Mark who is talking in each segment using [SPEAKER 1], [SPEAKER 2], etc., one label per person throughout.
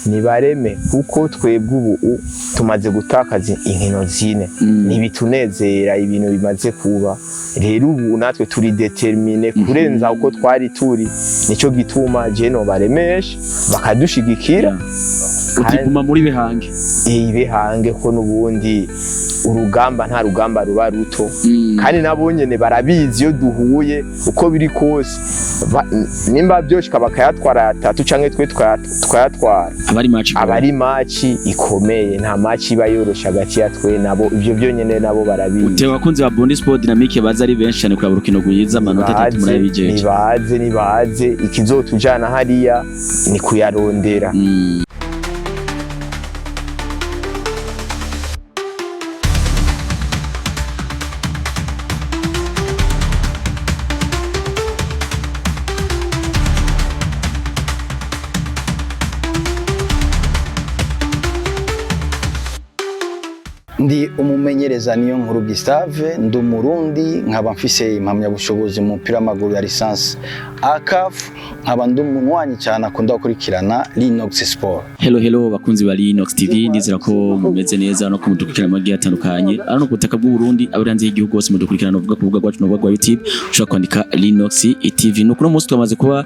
[SPEAKER 1] Nibareme, kuko twebwe ubu tumaze gutakaza inkino zine, ntibitunezera ibintu bimaze kuba. Rero ubu natwe turi déterminés kurenza uko twari turi. Nico gituma je nobaremesha bakadushigikira.
[SPEAKER 2] Utiguma muri bihange.
[SPEAKER 1] Ibihange, ko n'ubundi urugamba nta rugamba ruba ruto, kandi nabo nyene barabizi iyo duhuye uko biri kose, nimba byoshika bakayatwara atatu canke twe tukayatwara,
[SPEAKER 2] abari match.
[SPEAKER 1] Abari match ikomeye, nta match iba yoroshe hagati ya twe nabo. Ivyo byonyene nabo barabizi.
[SPEAKER 2] Utewe abakunzi ba Burundi Sport Dynamique baza ari benshi cyane kuraba urukino rwiza, amanota 3 murabijeje.
[SPEAKER 1] Nibaze, nibaze, ikizotujana hariya ni kuyarondera.
[SPEAKER 3] Ndi umumenyereza niyo nkuru Gustave, ndi Umurundi, nkaba mfise impamyabushobozi mu mupira w'amaguru ya licence A CAF, nkaba ndi umunywanyi cyane akunda gukurikirana Linox Sport.
[SPEAKER 2] Hello, hello bakunzi ba Linox TV, ndizera ko mumeze neza no kumudukurikirana mu gihe atandukanye, ari no ku butaka bw'u Burundi, abari hanze y'igihugu hose mudukurikirana. Uvuga ku rubuga rwacu n'urubuga rwa YouTube, ushobora kwandika Linox TV. Nuko uno munsi twamaze kuba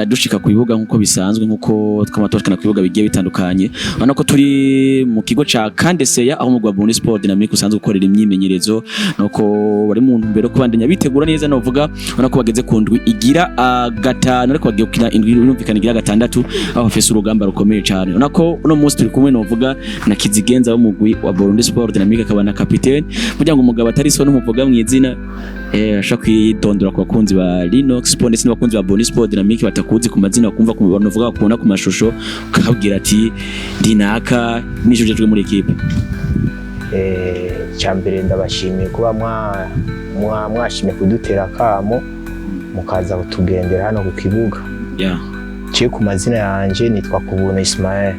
[SPEAKER 2] dushika ku bibuga nk'uko bisanzwe, nk'uko twama tushikana ku bibuga bigiye bitandukanye. Urabona ko turi mu kigo ca Kandeseya, aho umugwi wa Burundi Sport Dynamique usanzwe ukorera imyimenyerezo, nuko bari mu ntumbero yo kubandanya bitegura neza. Novuga ubona ko bageze ku ndwi igira 5, ariko bagiye gukina indwi birumvikana igira gatandatu, aho bafise urugamba rukomeye cyane. Urabona ko uno munsi turi kumwe, novuga, na Kizigenza w'umugwi wa Burundi Sport Dynamique, akaba na capitaine. Kugira ngo umugabo atari so n'umuvuga mu izina, ashobora kwidondora ku bakunzi ba Linox Sport ndetse n'abakunzi ba Burundi Sport Dynamique batakuzi ku mazina, bakumva ku novuga bakubona ku mashusho, ukabwira ati ndi naka n'icyo ujejwe muri équipe.
[SPEAKER 1] Icya mbere ndabashimiye kuba mwashimye kudutera akamo mukaza kutugendera hano ku kibuga. Ciye ku mazina yanje nitwa Kubuntu Ismael,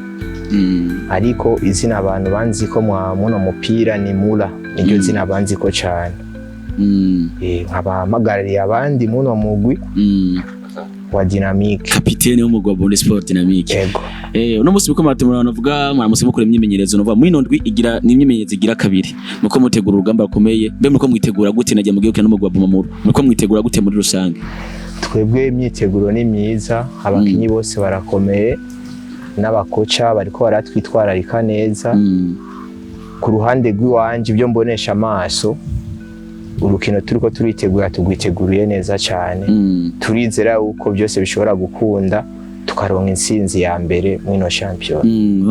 [SPEAKER 1] ariko izina abantu banzi ko mwa muno mupira ni Mula, niryo zina banzi ko cyane. Nkaba mpagarariye abandi muno mugwi wa Dynamique.
[SPEAKER 2] Kapitene w'umugwi wa Burundi Sport Dynamique.
[SPEAKER 1] Yego.
[SPEAKER 2] Uno munsi muko muratumura, navuga mwaramutse mukora imyimenyerezo, navuga muri ino ndwi igira ni imyimenyerezo igira kabiri, muko mutegura urugamba rukomeye. Mbe muko mwitegura gute najya mugiye gukina n'umugwi wa Bumamuru? Muko mwitegura gute muri rusange?
[SPEAKER 1] Twebwe imyiteguro ni myiza, abakinyi bose barakomeye n'abakoca bariko baratwitwararika neza. Ku ruhande rw'iwanje, ibyo mbonesha amaso, urukino turiko turitegura tugwiteguriye neza cyane. Turizera yuko byose bishobora gukunda, tukaronka intsinzi ya mbere mw'ino shampiyona.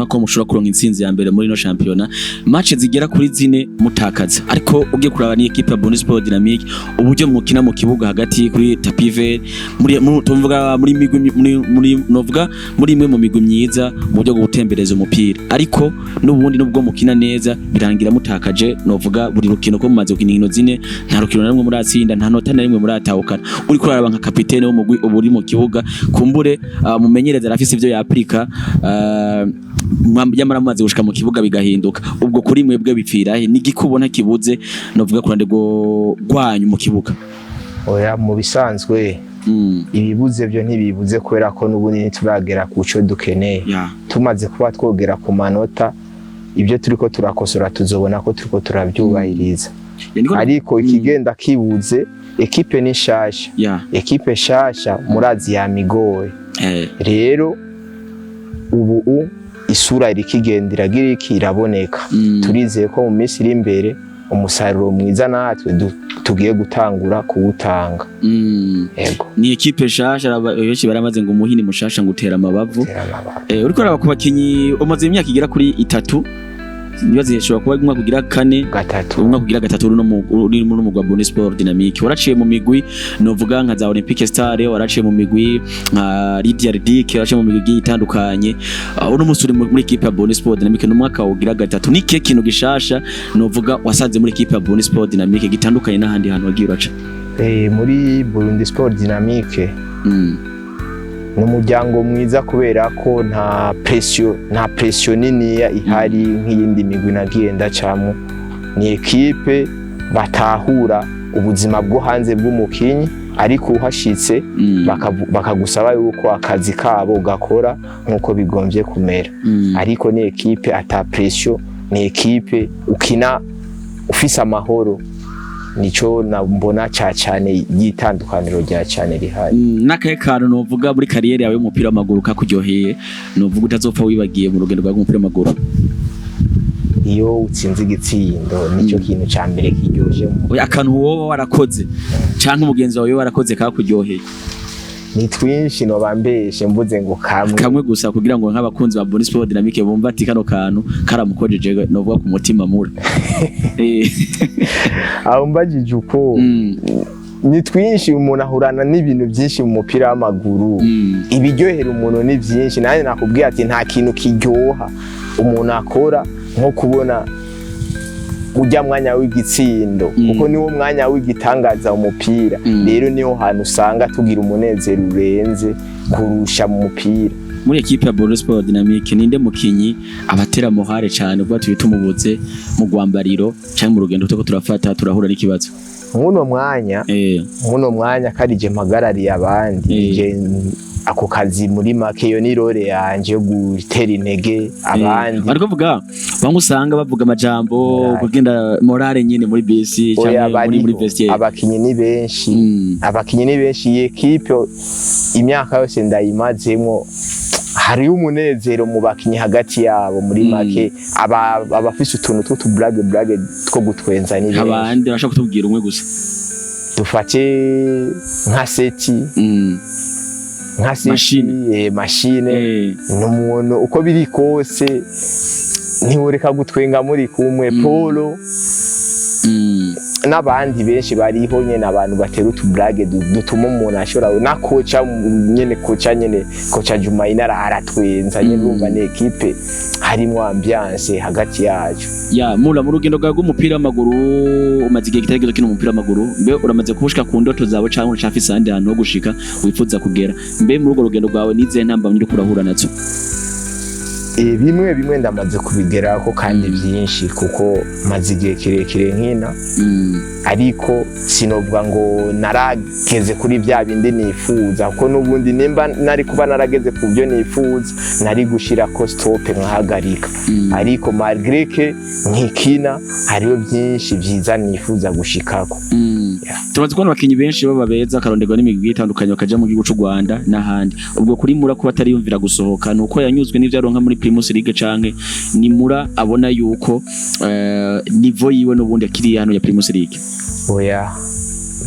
[SPEAKER 2] Nko mushobora kuronka intsinzi ya mbere muri ino shampiyona, match zigera kuri zine mutakaza, ariko ugiye kuraba ni équipe ya Burundi Sport Dynamique, uburyo mukina mu kibuga hagati kuri tapis vert, muri tuvuga muri migwi muri novuga muri imwe mu migwi myiza mu buryo bwo gutembereza umupira, ariko n'ubundi nubwo mukina neza birangira mutakaje. Novuga buri rukino ko mumaze gukina inkino zine, nta rukino na rumwe muratsinda, nta nota na rimwe muratahukana. Uri kuraraba nka kapitene w'umugwi uba uri mu kibuga, kumbure mumenyereza arafise ivyo yaplika, nyamara mumaze gushika mu kibuga bigahinduka. Ubwo kuri mwebwe bipfira he? Ni igiki ubona kibuze, novuga ku ruhande rwanyu mu kibuga?
[SPEAKER 1] Oya, mu bisanzwe ibibuze byo ntibibuze, kubera ko n'ubundi ntituragera ku cyo dukeneye. Tumaze kuba twogera ku manota, ibyo turiko turakosora tuzobona ko turiko turabyubahiriza. Ariko ikigenda kibuze, équipe ni nshasha. Équipe nshasha murazi yamigoye. Rero ubu isura iriko igenda iragira iki iraboneka. Turizeye ko mu minsi iri imbere umusaruro mwiza natwe tugiye gutangura kuwutanga. Yego.
[SPEAKER 2] Ni équipe nshasha, benshi baramaze ngo umuhini mushasha ngo utera amabavu.
[SPEAKER 1] Tera amabavu.
[SPEAKER 2] Uriko uraba ku bakinyi, umaze imyaka igera kuri 3, nibaze ishobora kuba umwaka ugira kane.
[SPEAKER 1] Gatatu.
[SPEAKER 2] Umwaka ugira gatatu uri muri mugwa Burundi Sport Dynamique. Waraciye mu migwi novuga nka za Olympique Star, waraciye mu migwi nka Lydia Ludic, waraciye mu migwi igiye itandukanye. Uno munsi uri muri équipe ya Burundi Sport Dynamique, n'umwaka ugira gatatu. Ni ikihe kintu gishasha novuga wasanze muri équipe ya Burundi Sport Dynamique gitandukanye n'ahandi hantu wagiye uraca?
[SPEAKER 1] Muri Burundi Sport Dynamique ni umuryango mwiza, kubera ko nta pression niniya ihari nk'iyindi migwi nagiye ndacamo. Ni équipe batahura ubuzima bwo hanze bw'umukinyi. Ariko uhashitse, bakagusaba yuko akazi kabo gakora nk'uko bigombye kumera. Ariko ni ekipe ata pression, ni ekipe ukina ufise amahoro. Nico mbona ca cane y'itandukaniro rya cane rihari.
[SPEAKER 2] N'akahe kantu novuga muri carrière yawe y'umupira w'amaguru kakuryoheye, novuga utazopfa wibagiye mu rugendo rwawe rw'umupira w'amaguru?
[SPEAKER 1] Iyo utsinze igitsindo, nicyo kintu ca mbere kiryoshe mu
[SPEAKER 2] Oya, akantu woba warakoze canke umugenzi wawe yoba warakoze kakuryoheye.
[SPEAKER 1] Ni twinshi, noba mbeshe mvuze ngo kamwe.
[SPEAKER 2] Kamwe gusa, kugira ngo nk'abakunzi ba Bonus Sport Dynamique bumva ati kano kantu karamukojeje novuga ku mutima mura.
[SPEAKER 1] Aho mbajije uko, ni twinshi. Umuntu ahurana n'ibintu byinshi mu mupira w'amaguru. Ibiryohera umuntu ni byinshi. Nanjye nakubwiye ati nta kintu kiryoha umuntu akora nko kubona ujya mwanya w'igitsindo, kuko niwo mwanya w'igitangaza mu mupira. Rero niho hantu usanga tugira umunezero urenze kurusha mu mupira.
[SPEAKER 2] Muri ekipe ya Bonus Sport Dynamique, ninde mukinyi abatera morale cyane, ubwo tubita tumubuze mu gwambariro canke mu rugendo turiko turafata turahura n'ikibazo?
[SPEAKER 1] Mw'uno mwanya karije mpagarariye abandi, je ako kazi muri make yo ni role yanje yo gutera intege abandi.
[SPEAKER 2] Bariko vuga bamwe usanga bavuga amajambo
[SPEAKER 1] Morale.
[SPEAKER 2] kugenda morale nyine muri bisi
[SPEAKER 1] Oya,
[SPEAKER 2] canke muri
[SPEAKER 1] bariho.
[SPEAKER 2] vestiaire.
[SPEAKER 1] Abakinyi ni benshi. Abakinyi ni benshi. Iyi ekipe imyaka yose ndayimazemwo, hariyo umunezero mu bakinyi hagati yabo. Muri make abafise utuntu tw'utu blague blague two gutwenza ni benshi.
[SPEAKER 2] Abandi bashaka kutubwira umwe gusa.
[SPEAKER 1] Dufate nka Seti. Nka Seti.
[SPEAKER 2] Machine.
[SPEAKER 1] Machine. Ni umuntu uko biri kose ntiworeka gutwenga muri kumwe. Polo n'abandi benshi bariho nyene, abantu batera utu blague dutuma umuntu ashobora, na koca nyene, koca nyene, koca Jumaine aratwenza nyene. Urumva ni ekipe harimwo ambiance hagati yacu.
[SPEAKER 2] Ya mura, mu rugendo rwawe rw'umupira w'amaguru, umaze igihe kitari gito ukina umupira w'amaguru. Mbe uramaze kubushika ku ndoto zawe canke uracafise ahandi hantu ho gushika wifuza kugera? Mbe muri urwo rugendo rwawe nizihe ntambamyi uriko urahura nazo?
[SPEAKER 1] Bimwe bimwe ndamaze kubigerako kandi byinshi, kuko maze igihe kirekire nkina, ariko sinovuga ngo narageze kuri bya bindi nifuza, kuko n'ubundi nimba nari kuba narageze ku byo nifuza nari gushira ko stop nkahagarika. Ariko malgré que nkikina, hariho byinshi byiza nifuza gushikako. Yeah.
[SPEAKER 2] Tumaze kubona abakinyi benshi baba beza akaronderwa n'imigwi itandukanye bakaja mu gihugu c'u Rwanda n'ahandi. Ubwo kuri Mura, kuba atariyumvira gusohoka, nuko yanyuzwe n'ivyo aronka muri Primus League, canke ni Mura abona yuko niveau yiwe n'ubundi akiri hano ya Primus League?
[SPEAKER 1] Oya,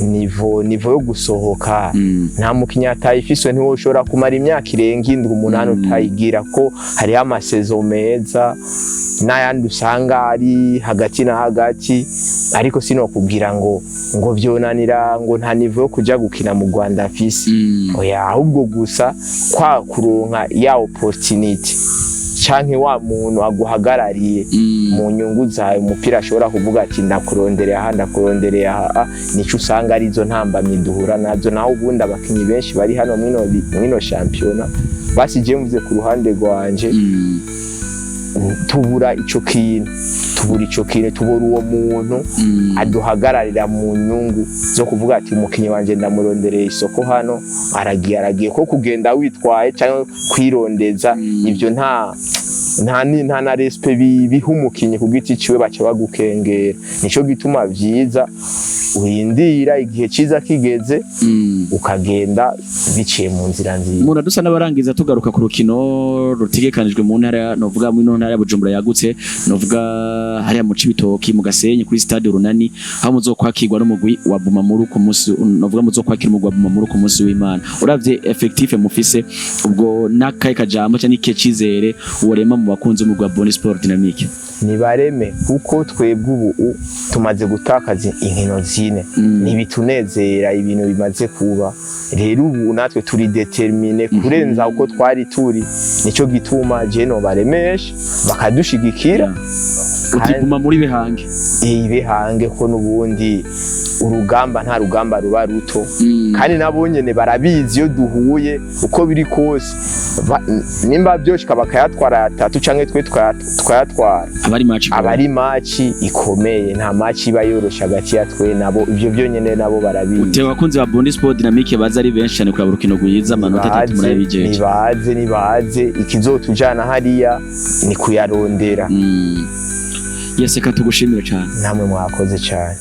[SPEAKER 1] niveau yo gusohoka, nta mukinyi atayifise. Ntiwoshobora kumara imyaka irenga 7, 8 utayigira, ko hariho ama saisons meza n'ayandi usanga ari hagati na hagati. Ariko sinokubwira ngo vyonanira ngo nta niveau yo kuja gukina mu Rwanda mfise. Oya, ahubwo gusa kwa kuronka ya opportunity canke wa muntu aguhagarariye mu nyungu zawe, umupira, ashobora kuvuga ati ndakurondereye aha, ndakurondereye aha, nico usanga arizo ntambamyi duhura nazo. Naho ubundi abakinyi benshi bari hano mwino shampiyona, basi je mvuze ku ruhande rwanje, tubura ico kintu, tubura ico kintu, tubura uwo muntu aduhagararira mu nyungu zo kuvuga ati umukinyi wanje ndamurondereye isoko hano, aragiye, aragiye ko kugenda witwaye cyangwa kwirondeza. Ivyo nta na respect biha umukinyi ku giti ciwe, baca bagukengera. Nico gituma vyiza urindira igihe ciza kigeze, ukagenda biciye mu nzira nziza.
[SPEAKER 2] Umuntu dusa n'abarangiza, tugaruka ku rukino rutegekanijwe mu ntara, novuga muri ntara ya Bujumbura yagutse, novuga hariya mu Cibitoki mu Gasenyi kuri stade Urunani, aho muzokwakirwa n'umugwi wa Bumamuru ku munsi, novuga muzokwakira umugwi wa Bumamuru ku munsi w'Imana. Uravye effectif mufise, ubwo nakaye kajambo cyangwa ikihe cizere worema mu bakunzi b'umugwi wa Bonus Sport Dynamique?
[SPEAKER 1] Nibareme, kuko twebwe ubu tumaze gutakaza inkino 4. Ntibitunezera ibintu bimaze kuba. Rero ubu natwe turi déterminés kurenza uko twari turi. Nico gituma je nobaremesha bakadushigikira.
[SPEAKER 2] Uti Bumamuru bihange.
[SPEAKER 1] Ibihange, ko n'ubundi Urugamba, nta rugamba ruba ruto, kandi nabo nyene barabizi. Iyo duhuye, uko biri kose, nimba byoshika bakayatwara atatu canke twe tukayatwara,
[SPEAKER 2] abari match.
[SPEAKER 1] Abari match ikomeye. Nta match iba yoroshe hagati ya twe nabo, ivyo byonyene nabo barabizi.
[SPEAKER 2] Utewe abakunzi ba Burundi Sport Dynamique baza ari benshi cyane kuraba urukino rwiza, amanota 3 murabijeje.
[SPEAKER 1] Nibaze, nibaze, ikizotujana hariya ni kuyarondera.
[SPEAKER 2] Yes, reka tugushimire cyane.
[SPEAKER 1] Namwe mwakoze cyane.